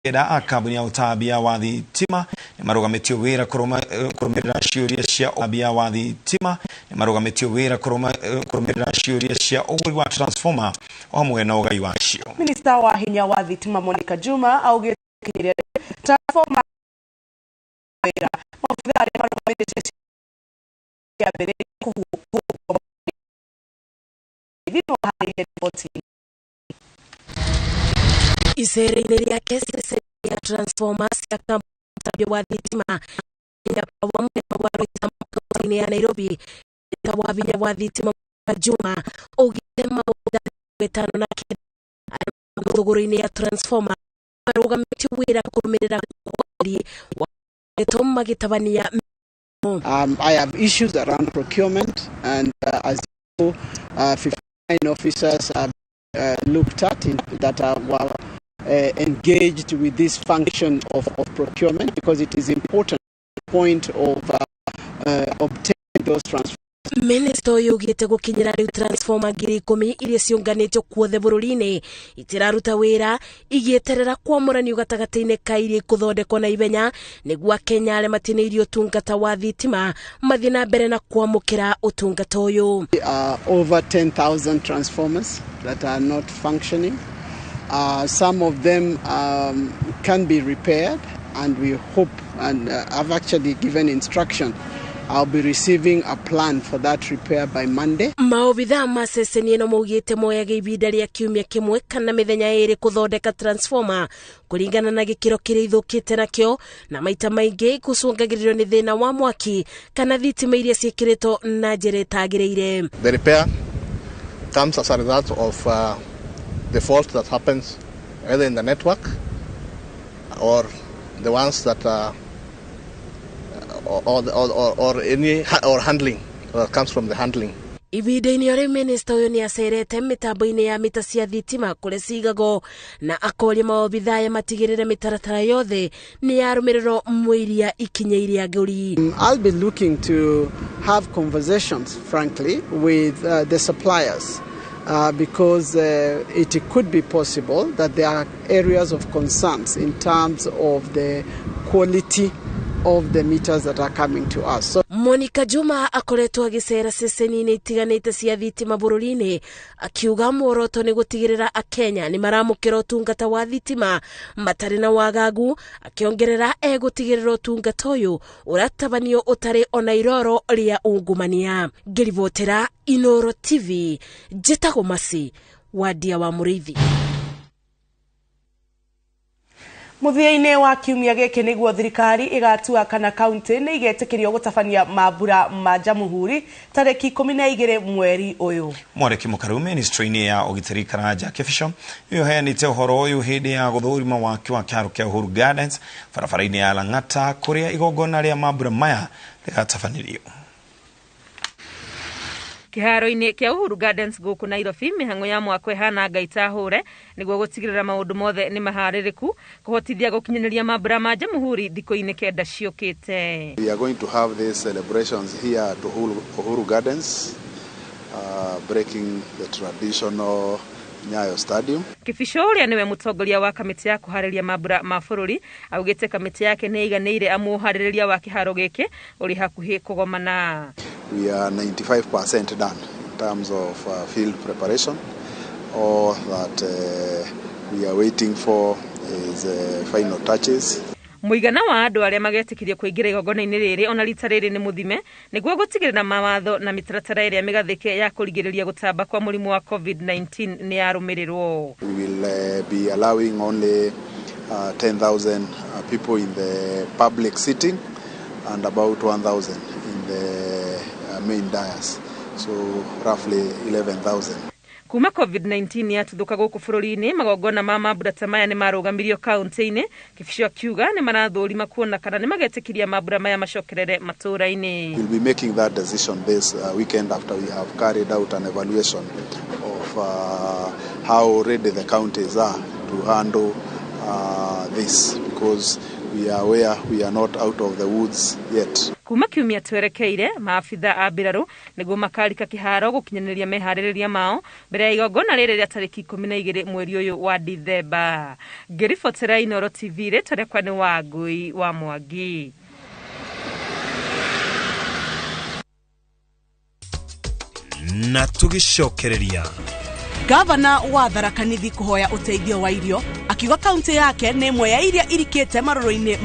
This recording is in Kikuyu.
Kenda a kambuni ya ũtambia wa thitima nĩ marũgamĩtio wĩra kũrũmĩrĩra ciũria cia ũtambia wa thitima nĩ marũgamĩtio wĩra kũrũmĩrĩra ciũria cia ũgũri wa transformer o hamwe na ũgai wacio. Minista wa hinya wa thitima Monica Juma augĩte transformer wĩra maobithaa arĩa marũgamĩrĩte ciambĩrĩirie kũhũrwo riboti. Icera-inĩ rĩake ceceni ya transformers ya kambuni wa thitima ya Power mwena wa Roysambu ya Nairobi wa hinya wa thitima Juma augĩte maobithaa 59 arĩa thogora-inĩ ya transformer marũgamĩtio wĩra kũrũmĩrĩra wa magĩtabania. I have issues around procurement, and as you know, 59 officers have looked at that were engaged with this function of procurement, because it is important point of obtaining those transfers. Minista ũyũ augĩte gũkinyĩra rĩu transformer 10,000 iria ciũnganĩtio kuothe bũrũri-inĩ itiraruta wĩra igĩeterera kwamũranio gatagatĩ-inĩ ka iria ikũthondekwo na ihenya nĩguo Akenya arĩa matinĩirio ũtungata wa thitima mathiĩ na mbere na kwamũkĩra ũtungata ũyũ. Over 10,000 transformers that are not functioning. Some of them can be repaired, and we hope, and I've actually given instruction, I'll be receiving a plan for that repair by Monday. Maobithaa ma ceceni ĩno maugĩte moyaga ihinda rĩa kiumia kĩmwe kana mĩthenya ĩrĩ kũthondeka transformer kũringana na gĩkĩro kĩrĩa ithũkĩte nakĩo, na maita maingĩ gũcũngagĩrĩrio nĩ thĩna wa mwaki kana thitima iria ciĩkĩrĩtwo na njĩra ĩtagĩrĩire. The repair comes as a result of the fault that happens either in the network or the ones that or any or handling that comes from the handling. Ihinda-inĩ o rĩu minista ũyũ nĩ acerete mĩtambo-inĩ ya mita cia thitima kũrĩa cigagwo na akoria maobithaa aya matigĩrĩre mĩtaratara yothe nĩ yarũmĩrĩrwo mũiria ikinyĩire agũri. I'll be looking to have conversations, frankly, with the suppliers, because it could be possible that there are areas of concerns in terms of the quality of the meters that are coming to us. So Monica Juma akoretwo agĩcera ceceni-inĩ itiganĩte cia thitima bũrũri-inĩ akiuga muoroto nĩ gũtigĩrĩra Akenya nĩ maramũkĩra ũtungata wa thitima matarĩ na wagagu, akĩongerera egũtigĩrĩra ũtungata ũyũ ũratabanio ũtarĩ ona iroro rĩa ungumania. Ngĩribotera Inoro TV, njĩtagwo Masi Wadia wa Mũrĩithi. Mũthia-inĩ wa kiumia gĩkĩ nĩguo thirikari ĩgatua kana kaunti nĩ igetĩkĩrio gũtabania mambura ma Jamhuri tarĩki 12 mweri ũyũ. Mwarĩki Mũkaru ministry-inĩ ya ũgitĩri Karanja Kĩbico nĩwe ũheanĩte ũhoro ũyũ hĩndĩ ya gũthũrima waki wa kĩharo kĩa Uhuru Gardens barabara-inĩ ya Lang'ata kũrĩa igongona rĩa mambura maya rĩgatabanĩrio. Kĩharo-inĩ kĩa Uhuru Gardens gũkũ Nairobi, mĩhang'o ya mwako ĩhana ngai tahũre nĩguo gũtigĩrĩra maũndũ mothe nĩ maharĩrĩku kũhotithia gũkinyanĩria mambura ma Jamhuri thikũ-inĩ 9 ciũkĩte. We are going to have these celebrations here at Uhuru Gardens, breaking the traditional Nyayo Stadium. Kĩbico ũrĩa nĩwe mũtongoria wa kamĩtĩ ya kũharĩria mambura ma bũrũri augĩte kamĩtĩ yake nĩ ĩiganĩire amu ũharĩrĩria wa kĩharo gĩkĩ ũrĩ hakuhĩ kũgomana. We are 95% done in terms of field preparation. All that we are waiting for is final touches. Mũigana wa andũ arĩa magetĩkĩrio kũingĩra igongona-inĩ rĩrĩ ona rita rĩrĩ nĩ mũthime nĩguo gũtigĩrĩra mawatho na mĩtaratara ĩrĩa mĩgathĩke ya kũrigĩrĩria gũtamba kwa mũrimũ wa COVID-19 nĩ yarũmĩrĩrwo. We will be allowing only 10,000 people in the public sitting and about 1,000 in the main dais, so roughly 11,000. Kuma COVID-19 yatuthũka gũkũ bũrũri-inĩ, magongona ma mambura ta maya nĩ marũgamirio kaunti-inĩ. Kĩbico akiuga nĩ marathũrima kuona kana nĩ magetĩkĩria mambura maya macokerere matũũra-inĩ. We'll be making that decision this weekend after we have carried out an evaluation of how ready the counties are to handle this, because We are aware we are not out of the woods yet. Kuma kiumia twerekeire, maabitha a mbirarũ nĩguo makarika kĩharo gũkinyanĩria meharĩrĩria mao mbere ya igongona rĩrĩ rĩa tarĩki 12 mweri ũyũ wa Dithemba. Ngĩribotera Inooro TV, rĩtwa rĩakwa nĩ Wangui wa Mwangi. Na tũgĩcokereria, Gavana wa Tharaka Nithi kũhoya ũteithio wa irio, akiuga kaunti yake nĩ ĩmwe ya iria irikĩte marũrũ-inĩ.